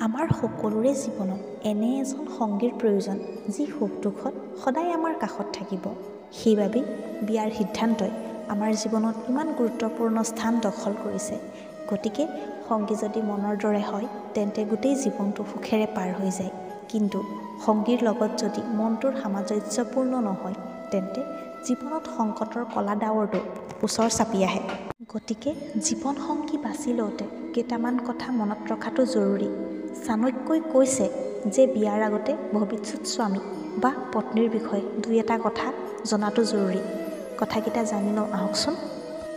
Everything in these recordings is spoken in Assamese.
আমাৰ সকলোৰে জীৱনত এনে এজন সংগীৰ প্ৰয়োজন যি সুখ দুখত সদায় আমাৰ কাষত থাকিব। সেইবাবেই বিয়াৰ সিদ্ধান্তই আমাৰ জীৱনত ইমান গুৰুত্বপূৰ্ণ স্থান দখল কৰিছে। গতিকে সংগী যদি মনৰ দৰে হয় তেন্তে গোটেই জীৱনটো সুখেৰে পাৰ হৈ যায়। কিন্তু সংগীৰ লগত যদি মনটোৰ সামঞ্জস্যপূৰ্ণ নহয় তেন্তে জীৱনত সংকটৰ কলা ডাৱৰটো ওচৰ চাপি আহে। গতিকে জীৱন সংগী বাছি লওঁতে কেইটামান কথা মনত ৰখাটো জৰুৰী। চাণক্যই কৈছে যে বিয়াৰ আগতে ভৱিষ্যত স্বামী বা পত্নীৰ বিষয়ে দুই এটা কথা জনাটো জৰুৰী। কথাকেইটা জানি লওঁ আহকচোন।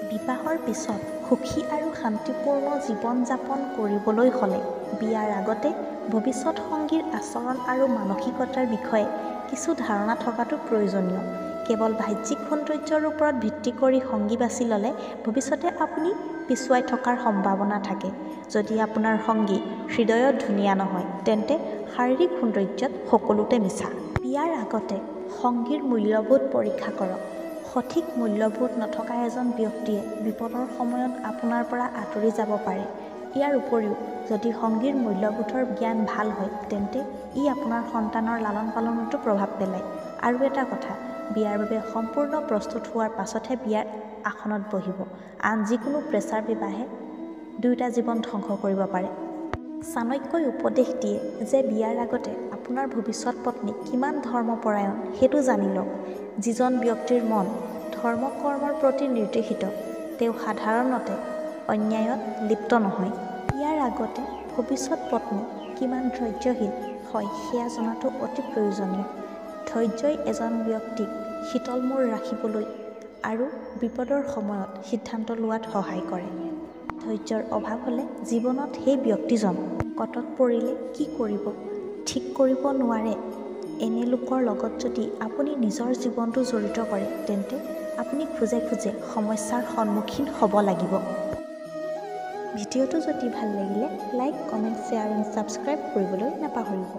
বিবাহৰ পিছত সুখী আৰু শান্তিপূৰ্ণ জীৱন যাপন কৰিবলৈ হ'লে বিয়াৰ আগতে ভৱিষ্যত সংগীৰ আচৰণ আৰু মানসিকতাৰ বিষয়ে কিছু ধাৰণা থকাটো প্ৰয়োজনীয়। কেৱল বাহ্যিক সৌন্দৰ্যৰ ওপৰত ভিত্তি কৰি সংগী বাছি ল'লে ভৱিষ্যতে আপুনি পিছুৱাই থকাৰ সম্ভাৱনা থাকে। যদি আপোনাৰ সংগী হৃদয়ত ধুনীয়া নহয় তেন্তে শাৰীৰিক সৌন্দৰ্যত সকলোতে মিছা। বিয়াৰ আগতে সংগীৰ মূল্যবোধ পৰীক্ষা কৰক। সঠিক মূল্যবোধ নথকা এজন ব্যক্তিয়ে বিপদৰ সময়ত আপোনাৰ পৰা আঁতৰি যাব পাৰে। ইয়াৰ উপৰিও যদি সংগীৰ মূল্যবোধৰ জ্ঞান ভাল হয় তেন্তে ই আপোনাৰ সন্তানৰ লালন পালনতো প্ৰভাৱ পেলায়। আৰু এটা কথা, বিয়াৰ বাবে সম্পূৰ্ণ প্ৰস্তুত হোৱাৰ পাছতহে বিয়াৰ আসনত বহিব। আন যিকোনো প্ৰেছাৰ বিবাহে দুয়োটা জীৱন ধ্বংস কৰিব পাৰে। চাণক্যই উপদেশ দিয়ে যে বিয়াৰ আগতে আপোনাৰ ভৱিষ্যত পত্নী কিমান ধৰ্মপৰায়ণ সেইটো জানি লওক। যিজন ব্যক্তিৰ মন ধৰ্ম কৰ্মৰ প্ৰতি নিৰ্দেশিত তেওঁ সাধাৰণতে অন্যায়ত লিপ্ত নহয়। বিয়াৰ আগতে ভৱিষ্যত পত্নী কিমান ধৈৰ্যশীল হয় সেয়া জনাটো অতি প্ৰয়োজনীয়। ধৈৰ্যই এজন ব্যক্তিক শীতল মূৰ ৰাখিবলৈ আৰু বিপদৰ সময়ত সিদ্ধান্ত লোৱাত সহায় কৰে। ধৈৰ্যৰ অভাৱ হ'লে জীৱনত সেই ব্যক্তিজন সংকটত পৰিলে কি কৰিব ঠিক কৰিব নোৱাৰে। এনে লোকৰ লগত যদি আপুনি নিজৰ জীৱনটো জড়িত কৰে তেন্তে আপুনি খোজে খোজে সমস্যাৰ সন্মুখীন হ'ব লাগিব। ভিডিঅ'টো যদি ভাল লাগিলে like, comment, share and subscribe কৰিবলৈ নাপাহৰিব।